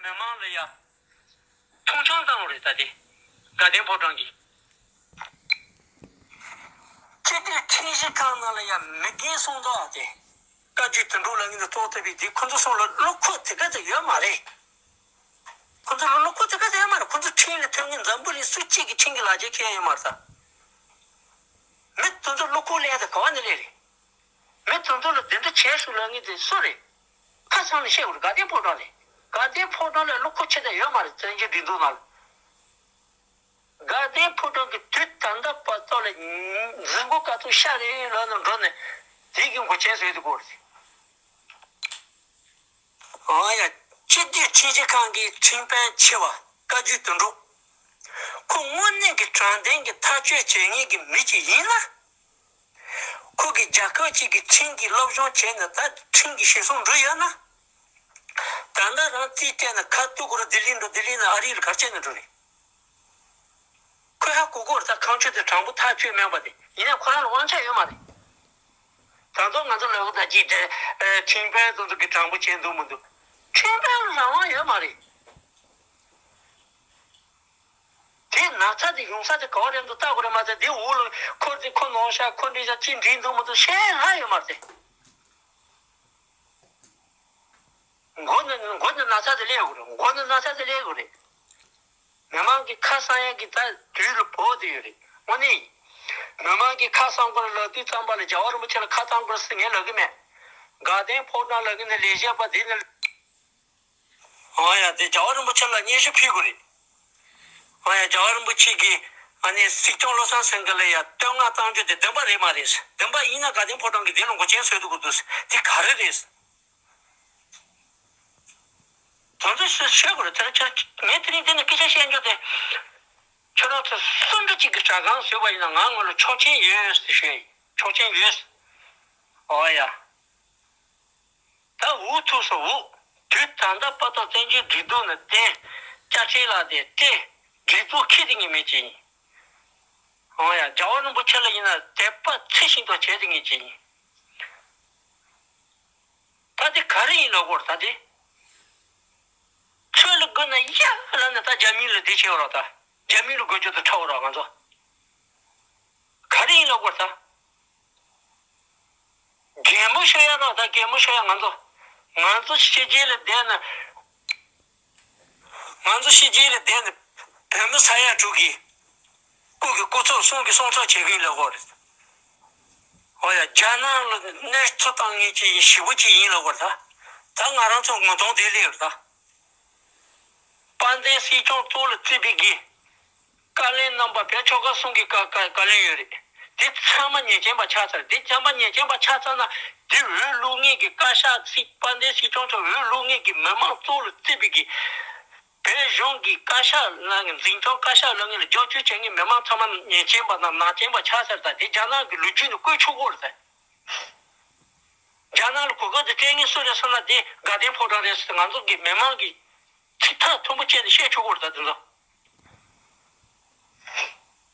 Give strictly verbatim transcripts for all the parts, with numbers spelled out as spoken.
མི་མང་ལ་ཡ་མཐོང་ཆུང་བཏང་བ་རེད་ད་དེ། དགའ་ལྡན་ཕོ་བྲང་གིས། སྤྱི་འཐུས་ཁྲིམས་ཞིབ་ཁང་ནང་ལ་ཡ་མི་རྒན་གསུང་དོགས་དེ། བཀའ་བརྒྱུད་དོན་གྲུབ་ལགས་ངན་དུ་གཏོགས་ཐུབ་པའི་དེ་ཁོ་ཚོ་གསུང་ལ་བློ་ཁོག་དེ་ག་ཚོད་ཡོད་མ་རེད། ཁོ་ཚོ་ལ་བློ་ཁོག་དེ་ག་ཚོད་ཡོད་མ་རེད། ཁོ་ཚོ་ཁྲིམས་ལ་ཐོན་ངེས་འཛམ་བུ་གླིང་སུ་གཅིག་གིས་ཁྲིམས་ཀྱི་ལག་ཆ་འཁྱེར་ཡོད་མ་རེད་ད། མི་དེ་ཚོ་བློ་ཁོག་སླེབས་ཡ་དེ་ག་བ་ནས་སླེབས་རེད། མི་དེ་ཚོ་ལ་དེ་འདྲ་བྱས་སོང་ལབ་མཁན་དེ་སུ་རེད། ཁ་སང་ནས་བཤད་དགོས་རེད། དགའ་ལྡན་ཕོ་བྲང་རེད། དགའ་ལྡན་ཕོ་བྲང་ལ་བློ་ཁོག་ཆེ་ད་ཡོད་མ་རེད། བཙན་བྱོལ་སྒྲིག་འཛུགས་ནང་ལ། དགའ་ལྡན་ཕོ་བྲང་གི་དུས་ད་ལྟ་བར་དུ་ལ་འཛིན་གོ་ཀ་ཚོད་ཤ་རེ་ལོན་ནས་འགྲོ་ནས་དེ་གི་མགོ་ཆེན་བཟོས་དུ་གོ་རེད། ཨང་ཡ། སྤྱི་འཐུས་ཁྲིམས་ཞིབ་ཁང་གི་ཁྲིམས་དཔོན་ཆེ་བ་བཀའ་བརྒྱུད་དོན་གྲུབ། ཁོ་དངོས་གནས་ཀྱི་དྲང་བདེན་གྱི་ཐག་གཅོད་བྱེད་མཁན་གྱི་མི་ཅིག་ཡིན་ན། ཁོ་གིས་རྒྱལ་ཁབ་ཅིག་གི་ཁྲིམས་ཀྱི་སློབ་སྦྱོང་བྱས་ནས་ད་ཁྲིམས་ཀྱི་གཞི་བཟུང་འགྲོ་ཡོད་ན། ད་ལྟ་རང་རྩིས་སྤྲད་ནས་ཁ་གཏུག་གོ་ར་ལྡི་ལི་འགྲོ། ལྡི་ལི་ནས་ཨ་རི་ལ་ག་རེ་བྱས་ནས་འགྲོ་རེད། ཁོས་ཧ་གོ་གོ་རེད། ད་ཁ་མཆུ་དེ་དྲང་པོ་ཐག་གཅོད་མེད་པ་དེ་ཡིན་ན་ཁོ་རང་ལ་དབང་ཆ་ཡོད་མ་རེད། ད་དུང་ང་ཚོ་ལབ་གོ་ད་ཅི་དེ་ཁྲིམས་དཔོན་དེ་ཚོ་གི་དྲང་པོ་བྱས་འདུག་མི་འདུག་ཁྲིམས་དཔོན་ལ་རང་དབང་ཡོད་མ་རེད། དེ་ན་ཚ་དེ་ཡོང་ས་དེ་ག་བ་རེད་འདུག་ལྟ་དགོས་རེད་མ་ཚད་དེ་འོག་ལ་ཁོ་དེ་ཁོ་ནང་ཤ་ཁོ་འདྲི་ཤ་ཅི་འདྲི་འདུག་མི་འདུག་ཤེས་ལྷག་ཡོད་མ་རེད། མགོ་ནས་མགོ་ནས་ན་ཚ་དེ་སླེབས་དགོས་རེད། མགོ་ནས་ན་ཚ་དེ་སླེབས་དགོས་རེད། མི་མང་གི་ཁ་གསང་ཡག་གི་ད་དུས་ལ་བབས་བསྡད་ཡོད་རེད། དངོས་གནས་ཡིན། མི་མང་གི་ཁ་གསང་དགོས་ལབ་དུས་ཙམ་པ་ལ་རྒྱལ་བ་རིན་པོ་ཆེ་ལ་ཁ་གཏང་དགོས་ཟེར་ངས་ལབ་གི་མེད། དགའ་ལྡན་ཕོ་བྲང་ལབ་གི་ནི་ལས་བྱེད་པ་འདི་ནི། ཨོ་ཡ་དེ་རྒྱལ་བ་རིན་པོ་ཆེ་ལ་སྙན་ཞུ་ཕུལ་དགོས་རེད། ཨོ་ཡ་རྒྱལ་བ་རིན་པོ་ཆེ་གིས་ཨ་ནི་སྲིད་སྐྱོང་བློ་བཟང་སེང་གེ་ལ་ཡ་བསྟོད་བསྔགས་བཏང་རྒྱུ་དེ་བདེན་པ་རེད་མ་རེད། བདེན་པ་ཡིན་ན་དགའ་ལྡན་ཕོ་བྲང་གིས་དེ་ལ་འགོག་རྐྱེན་བཟོས་འདུག་གོ་འདུག་དེ་ག་རེ་རེད། དོན་དུ་ཤོད་ཤོད་དགོས་རེད། དེ་ལ་ཁྱོད་ངས་དེ་རིང་འདི་ནས་སྐད་ཆ་བཤད་རྒྱུ་དེ། ཁྱོད་རང་ཚོ་སུ་འདྲ་ཅིག་གིས་དྲ་སྒང་བཟོས་པ་ཡིན་ན་ང་ངོ་ལ་ཆོག་མཆན་ཡོད་ཟེར་ཞུ་ཡ་ཡིན། ཆོག་མཆན་ཡོད། ཨོ་ཡ། ད་འུ་ཐུག་སོང་འུ། དུས་ད་ལྟ་བར་དུ་བཙན་བྱོལ་སྒྲིག་འཛུགས་ནས་བསྟན། བཅའ་ཁྲིམས་ལ་དེ་བསྟན། སྒྲིག་འཛུགས་འཁྱེར་དེ་ངས་མེད་ཅིང་། ཨོ་ཡ་རྒྱལ་བ་རིན་པོ་ཆེ་ལ་ཡིན་ན་དད་པ་ཚད་བཞིན་དུ་བྱས་དེ་ངས་ཅིང་། ད་དེ་ག་རེ་ཡིན་ལབ་དགོས་རེད་ད་དེ། ཆོས་ལ་དགོས་ན་ཡ་ལ་ནི་ད་རྒྱ་མི་ལ་དེ་བྱེད་རོགས་ད། རྒྱ་མི་ལ་དགོས་རྒྱུ་དེ་ཁྲ་བོ་རོགས་ང་ཚོ། ག་རེ་ཡིན་ལབ་དགོས་རེད་ད། གད་མོ་ཤོར་ཡ་རོགས་ད་གད་མོ་ཤོར་ཡ་ང་ཚོ། ང་ཚོ་ཕྱི་རྒྱལ་ལ་བསྡད་ན། ང་ཚོ་ཕྱི་རྒྱལ་ལ་བསྡད་ན་བོད་མི་ས་ཡ་དྲུག་གི་སྐུ་གི་སྐུ་ཚབ་གསུང་གི་གསུང་ཚབ་བྱེད་ཀྱི་ཡོད་ལབ་དགོས་རེད། ཨོ་ཡ་རྒྱ་ནག་ལ་གནས་ཚུལ་བཏང་མཁན་ཅིག་ཡིན་ཞེ་པོ་ཅིག་ཡིན་ལབ་དགོས་རེད་ད། ད་ང་རང་ཚོ་ངོ་གདོང་བདེ་ལེ་ཡོད་རེད་ད། དཔལ་ལྡན་སྲིད་སྐྱོང་གཙོ་ལ་བརྩིས་པའི་གི་བཀའ་བློན་རྣམ་པ་བོད་ཆོལ་ཁ་གསུམ་གི་བཀའ་བཀའ་བཀའ་བློན་ཡོད་རེད། དེ་ཚང་མ་ཉེས་ཅན་པ་ཆགས་ཚར། དེ་ཚང་མ་ཉེས་ཅན་པ་ཆགས་ཚར་ན་དེ་འོས་བླུག་མཁན་གི་བཀའ་ཤག་སྲིད་དཔལ་ལྡན་སྲིད་སྐྱོང་མཆོག་འོས་བླུག་མཁན་གི་མི་མང་གཙོ་ལ་བརྩིས་པའི་གི་བོད་གཞུང་གི་བཀའ་ཤག་ནང་གི་འཛིན་སྐྱོང་བཀའ་ཤག་ལ་ངེས་ལ་རྒྱབ་སྐྱོར་བྱེད་མཁན་མི་མང་ཚང་མ་ཉེས་ཅན་པ་དང་ནག་ཅན་པ་ཆགས་ཚར། ད་དེ་རྒྱ་ནག་གི་ལོ་རྒྱུས་ནས་བཀོད་ཆོག་གི་རེད་ད། རྒྱ་ནག་ལ་གོ་སྐབས་དེ་སྤྲད་མཁན་སུ་རེད་ཟེར་ན་དེ་དགའ་ལྡན་ཕོ་བྲང་རེད་ཟེར། ང་ཚོ་གི་མི་མང་གི་ཚིག་ཐག་མཐོན་པོ་བཅད་ནས་བཤད་ཆོག་གི་རེད་ད། དེ་ཚོ་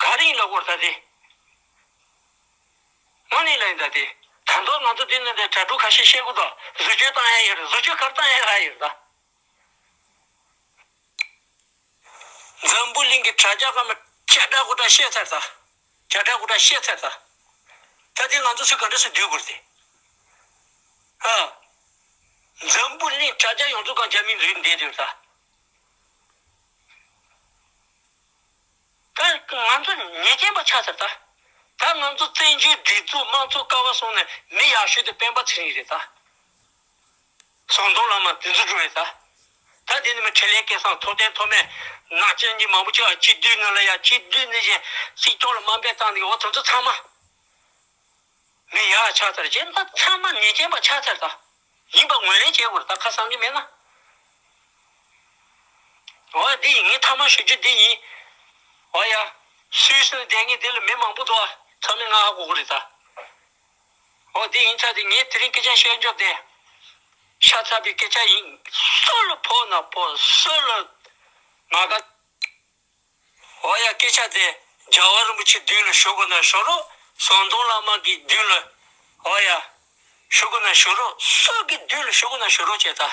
ག་རེ་ཡིན་ལབ་དགོས་རེད་ད་དེ། དངོས་གནས་ལ་ཡིན་ད་དེ། ད་དུང་ང་ཚོ་འདི་ནས་དེ་གྲ་སྒྲིག་ཁ་ཤས་བཤད་དགོས་ད། བཟོ་བཅོས་བཏང་ཡ་ཡོད་རེད། བཟོ་བཅོས་ག་རེ་བཏང་ཡ་ཡོད་རེད་ད། འཛམ་བུ་གླིང་གི་དྲ་རྒྱ་སྒང་མ་ཁྱབ་བསྒྲགས་དགོས་འདྲ་བཤད་ཚར་ད། ཁྱབ་བསྒྲགས་དགོས་འདྲ་བཤད་ཚར་ད། ད་དེ་ང་ཚོ་ཚོས་ག་འདྲ་སེ་སྡོད་དགོས་རེད་དེ། ཨ། འཛམ་བུ་གླིང་དྲ་རྒྱ་ཡོངས་རྫོགས་སྒང་རྒྱ་མི་རིགས་བསྡད་དེ་ད། ད་ང་ཚོ་ཉེས་ཅན་པ་ཆགས་ཚར་ད། ད་ང་ཚོ་བཙན་བྱོལ་སྒྲིག་འཛུགས་དམངས་གཙོ་ཀ་བ་སོང་ནས་མི་ཡག་ཤོས་དེ་སྤེན་པ་ཚེ་རིང་རེད་ད། ཟམ་གདོང་བླ་མ་དེ་ཚོ་འགྲོ་བས་ད། ད་དེ་ནི་མི་ཁྲི་ལན་སྐལ་བཟང་ཐུབ་བསྟན་ཐོགས་མེད་ནག་ཅན་གྱི་མང་པོ་ཅིག་སྤྱི་འཐུས་ནང་ལ་ཡ་སྤྱི་འཐུས་ནས་བཞིན་སྲིད་སྐྱོང་ལ་དམའ་འབེབས་བཏང་ནས་འོ་དེ་ཚོ་ཚང་མ་མི་ཡག་ཆགས་ཚར་རྗེས་ད་ཚང་མ་ཉེས་ཅན་པ་ཆགས་ཚར་ད། ཡིན་པ་ངོས་ལེན་བྱེད་དགོས་རེད་ད་ཁ་བསམ་གྱི་མེད་ན། འོ་འདི་ཡིན་ངས་ཐ་མ་ཞུ་རྒྱུ་འདི་ཡིན། འོ་ཡ། སུད་སི་ནས་བསྡད་མཁན་དེ་ལ་མི་མང་པོ་འདུག་ཨ། ཚང་མས་ང་ཧ་གོ་གི་རེད་ད། འོ་དེ་ཡིན་ཙང་དེ་ངས་དེ་རིང་སྐད་ཆ་བཤད་འཇོག་དེ། ཤ་ཚ་བའི་སྐད་ཆ་ཡིན། སུ་ལ་ཕོག་ན་ཕོག་སུ་ལ་མ་དགའ། འོ་ཡ་སྐད་ཆ་དེ་རྒྱལ་བ་རིན་པོ་ཆེ་མདུན་ལ་ཞུ་དགོས་ན་ཞུ་རོགས། ཟམ་གདོང་བླ་མ་གི་མདུན་ལ་འོ་ཡ་ཞུ་དགོས་ན་ཞུ་རོགས། སུ་གི་མདུན་ལ་ཞུ་དགོས་ན་ཞུ་རོགས་བྱས་ད།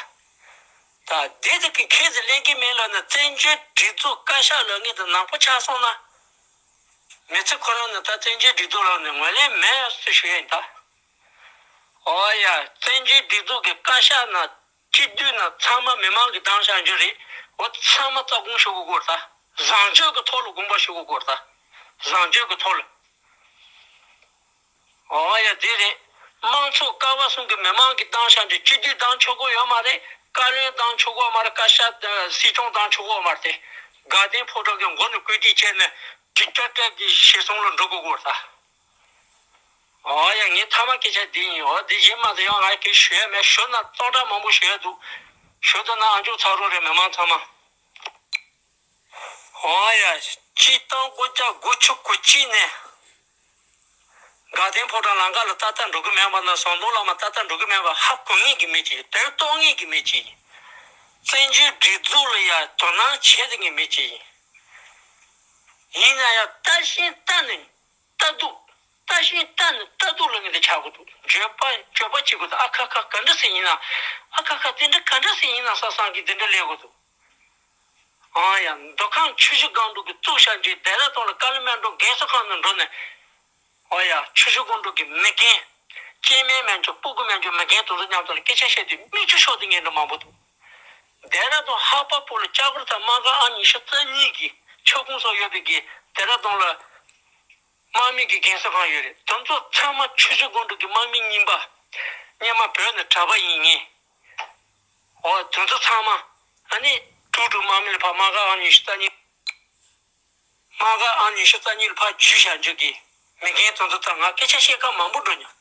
ད་འདི་དག་གི་ཁས་ཟིག་ལེན་གི་མེད་ལབ་ན། བཙན་བྱོལ་སྒྲིག་འཛུགས་བཀའ་ཤག་ལབ་མཁན་དེ་ནག་པོ་ཆགས་སོང་ན། མི་ཚེ་ཁོ་རང་ནི་ད་བཙན་བྱོལ་སྒྲིག་འཛུགས་ལབ་ནས་ངོས་ལེན་མེད་ཟེར་ཞུ་ཡ་ཡིན་ད། ཨོ་ཡ། བཙན་བྱོལ་སྒྲིག་འཛུགས་ཀྱི་བཀའ་ཤག་ན་སྤྱི་འཐུས་ན་ཚང་མ་མི་མང་གིས་བདམས་བཞག་རྒྱུ་རེད། འོ་ཚང་མ་རྩ་དགོངས་ཞུ་དགོས་ཀྱི་ཡོད་རེད་ད། བཟང་སྤྱོད་ཀྱི་ཐོག་ལ་དགོངས་པ་ཞུ་དགོས་ཀྱི་ཡོད་རེད་ད། བཟང་སྤྱོད་ཀྱི་ཐོག་ལ། ཨོ་ཡ། དེ་རེད། དམངས་གཙོ་ཀ་བ་གསུམ་གྱི་མི་མང་གིས་བདམས་བཞག་འདི་སྤྱི་འཐུས་བདམས་ཆོག་གི་ཡོད་མ་རེད། བཀའ་བློན་བདམས་ཆོག་གི་ཡོད་མ་རེད། བཀའ་ཤག་དང་སྲིད་སྐྱོང་བདམས་ཆོག་གི་ཡོད་མ་རེད་དེ། དགའ་ལྡན་ཕོ་བྲང་གི་མགོ་ནས་བཀོད་སྒྲིག་བྱས་ནས་ཌིག་ཊེག་ཊར་གྱི་ཞེ་སོང་ལ་འགྲོ་དགོས་ཀྱི་ཡོད་རེད་ད། ཨོ་ཡ། ངས་མཐའ་མ་སྐད་ཆ་འདི་ཡིན། འོ་འདི་གཞན་མ་ཚོ་ཡང་ང་གིས་ཞུ་ཡ་མེད། ཞུ་ན་སྟོང་ཕྲག་མང་པོ་ཞུ་ཡ་འདུག། ཞུ་ཐུབ་ན་ཨ་མཆོག་ཚ་རོགས་རེད། མི་མང་ཚང་མ། ཨོ་ཡ། སྤྱིར་བཏང་སྒོ་ལྕགས་སྒོ་ཆུ་སྒོ་ཕྱེ་ནས་དགའ་ལྡན་ཕོ་བྲང་ལམ་ཁ་ལ་ཏག་ཏག་འགྲོ་གི་མེད་པ་ན། ཟམ་གདོང་བླ་མ་ཏག་ཏག་འགྲོ་གི་མེད་པ་ཧ་གོ་ངེས་ཀྱི་མི་ཅིག་ཡིན། དོན་རྟོགས་ངེས་ཀྱི་མི་ཅིག་ཡིན། བཙན་བྱོལ་སྒྲིག་འཛུགས་ལ་ཡ་དོ་སྣང་བྱེད་ཐུབ་ངེས་མི་ཅིག་ཡིན། ཡིན་ན་ཡང་ལྟ་བཞིན་ལྟ་ནས་ལྟ་སྡུག་ལྟ་བཞིན་ལྟ་ནས་ལྟ་སྡུག་ལ་ངས་འདི་ཆགས་དགོས་འདུག། འགྱོད་པ་འགྱོད་པ་བྱེད་དགོས་འདུག། ཨ་ཁ་ཁ་ག་འདྲ་ཟེར་ཡིན་ན། ཨ་ཁ་ཁ་དེ་འདྲ་ག་འདྲ་ཟེར་ཡིན་ན་བསམ་བསམ་གྱིས་དེ་འདྲ་ལས་དགོས་འདུག། ཨང་ཡ། མདོ་ཁམས་ཆུ་བཞི་སྒང་དྲུག་གི་བཙུགས་བཞག་རྗེས་བདེ་ར་དོང་ལ་ཀ་ལི་མན་གྲོ་རྒན་གསོ་ཁང་ནང་འགྲོ་ནས། ཨོ་ཡ། ཆུ་བཞི་སྒང་དྲུག་གི་མི་རྒན། སྐྱེས་དམན་མན་ཆོག་སྤུ་གུ་མན་ཆོག་མི་རྒན་དེ་ཚོ་མཉམ་དུ་ལ་སྐད་ཆ་བཤད་དུས་མིག་ཆུ་ཤོར་དུས་ངན་འགྲོ་མང་པོ་འདུག། བདེ་ར་དོང་ཧ་པ་པོ་ལ་ལྕགས་སྒོར་ཐང་དམག་སྒར་ཨང་ཉི་ཤུ་རྩ་གཉིས་ཀྱི་ཆོལ་ཁོངས་སོགས་ཡོད་པའི་གི་བདེ་ར་དོང་ལ་དམག་མི་གི་རྒན་གསོ་ཁང་ཡོད་རེད། དེ་ཚོ་ཚང་མ་ཆུ་བཞི་སྒང་དྲུག་གི་དམག་མི་རྙིང་པ། སྔོན་མ་བོད་ནས་གྲྭ་པ་ཡིན་ངེས། འོ་དེ་ཚོ་ཚང་མ། ཨ་ནི་ཀྲུག་ཀྲུག་དམག་མི་ལ་ཕར་དམག་སྒར་ཨང་ཉི་ཤུ་རྩ་གཉིས། དམག་སྒར་ཨང་ཉི་ཤུ་རྩ་གཉིས་ལ་ཕར་འཇུས་བཞག་འཇུག་གི། མི་རྒན་དེ་ཚོ་ཚང་ང་སྐད་ཆ་བཤད་ཁ་མང་པོ་འགྲོ་མྱོང་།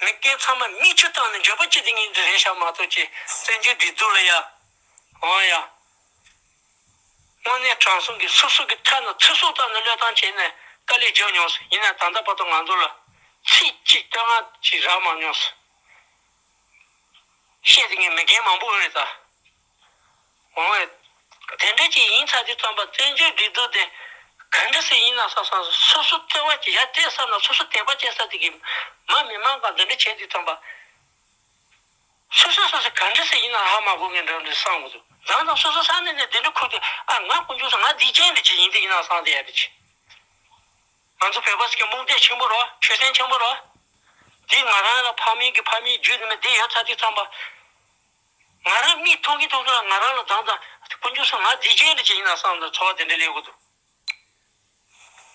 མི་རྒན་ཚང་མ་མིག་ཆུ་བཏང་ནས་འགྱོད་པ་སྐྱེ་དེ་ངན་འདི་རེད་ཤག་མ་གཏོགས་ཅི། བཙན་བྱོལ་སྒྲིག་འཛུགས་ལ་ཡ། འོ་ཡ། དངོས་གནས་དྲང་སྲོང་གིས་སོ་སོ་གི་ཐད་ནས་ཚུར་གསོ་བཏང་ནས་བློས་བཏང་བྱས་ནས་དཀའ་ལས་བརྒྱབ་མྱོང་ཟེར། ཡིན་ན་ད་ལྟ་བར་དུ་ང་ཚོ་ལ་ཚིག་གཅིག་བསྟོད་བསྔགས་ཅིག་རག་མ་མྱོང་ཟེར། བཤད་དེ་ངས་མི་རྒན་མང་པོ་ཡོད་རེད་ད། འོ། དེ་འདྲ་ཅིག་ཡིན་ཚར་དུས་ཙམ་པ་བཙན་བྱོལ་སྒྲིག་འཛུགས་དེ་ག་འདྲ་ཟེར་ཡིན་ན་བསམ་བསམ་སོ་སོ་བརྩེ་བ་ཅིག་ཡ་བལྟས་བསམ་ན་སོ་སོ་དད་པ་བྱེད་ས་དེ་གི་མ་མི་མང་ག་འདི་འདྲ་བྱས་དུས་ཙམ་པ། སོ་སོ་སོ་སོ་ག་འདྲ་ཟེར་ཡིན་ན་ཧ་མ་གོ་ངས་འདྲ་འདྲ་བསམ་གོ་ཚོད། རང་དང་སོ་སོ་ས་གནས་ནས་དེ་འདྲ་ཁུར་དུས་ཨ་ང་དཀོན་མཆོག་གསུམ་ང་འདི་ཅན་འདྲ་ཅིག་ཡིན་དེ་ཡིན་ན་བསམ་དེ་ཡ་དེ་ཅིག། ང་ཚོ་བོད་པ་ཟེར་མཁན་རྨོངས་དད་ཆེན་པོ་རོ། ཆོས་སེམས་ཆེན་པོ་རོ། དེ་ང་རང་ལ་ཕ་མེས་ཀྱི་ཕ་མེས་རྒྱུད་དེ་མེད་དེ་ཡོད་ཚར་དུས་ཙམ་པ། ང་རང་མིག་མཐོང་གི་མཐོང་གི་ང་རང་ལ་དང་དང་དཀོན་མཆོག་གསུམ་ང་འདི་ཅན་འདྲ་ཅིག་ཡིན་ན་བསམ་དང་ཚོར་བ་དེ་འདྲ་སླེབས་གོ་འདུག།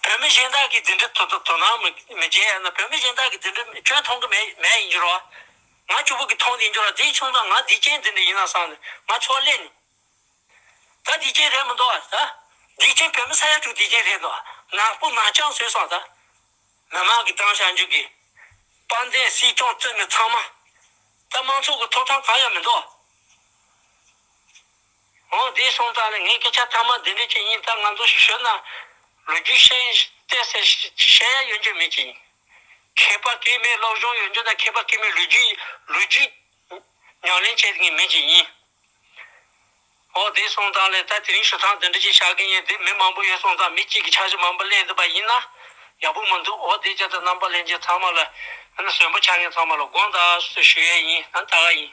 བོད་མི་གཞན་དག་གིས་འདི་འདྲ་དོ་དོ་དོ་སྣང་མི་མི་བྱེད་ཡ་ན། བོད་མི་གཞན་དག་གིས་འདི་འདྲ་ཁྱོད་མཐོང་གི་མེད་མེད་ཡིན་རྒྱུ་རོ། ང་གཅིག་པུ་གིས་མཐོང་དེ་ཡིན་རྒྱུ་རོ། དེ་བྱུང་ཙང་ང་འདི་ཅན་འདི་འདྲ་ཡིན་ན་བསམ་ནས་ང་ཚོར་བ་སླེབས་ནས། ད་འདི་ཅན་རེད་མི་འདུག་ཨ། ད་འདི་ཅན་བོད་མི་ས་ཡ་དྲུག་འདི་ཅན་རེད་འདུག་ཨ། ནག་པོ་ནག་རྐྱང་བཟོས་སོང་ད། མི་མང་གིས་བཏང་བཞག་འཇུག་གི། དཔལ་ལྡན་སྲིད་སྐྱོང་བཙུན་མི་ཚང་མ། ད་དམངས་གཙོ་གི་ཐོབ་ཐང་གང་ཡང་མི་འདུག། འོ་དེ་སོང་ཙང་ནས་ངས་སྐད་ཆ་ཐ་མ་འདི་འདྲ་ཅིག་ཡིན། ད་ང་ཚོ་ཞུ་ན་ལོ་རྒྱུས་བཤད་བལྟས་ཟེར་བཤད་ཡ་ཡོད་རྒྱུ་མེད་ཅིག་ཡིན། མཁས་པ་སྐྱེས་མའི་སློབ་སྦྱོང་ཡོད་རྒྱུ་དང་མཁས་པ་སྐྱེས་མའི་ལོ་རྒྱུས་ལོ་རྒྱུས་ཉམས་ལེན་བྱེད་མཁན་མི་ཅིག་ཡིན། འོ་དེ་སོང་ཙང་ལས་ད་དེ་རིང་ཞུ་སྟངས་དེ་འདྲ་ཅིག་བཞག་གི་ཡིན། དེ་མི་མང་པོ་ཡོད་སོང་ཙང་མི་གཅིག་གིས་འཆར་གཞི་མང་པོ་ལེན་ཐུབ་པ་ཡིན་ན་ཡག་པོ་མི་འདུག། འོ་དེ་བྱས་ཙང་རྣམ་པ་ལྷན་རྒྱས་ཚང་མ་ལ་ཨ་ནི་གསོན་པོ་ཆགས་མཁན་ཚང་མ་ལ་དགོངས་དག་ཞུ་ཡས་ཡིན། ཨ་ནི་ད་ག་ཡིན།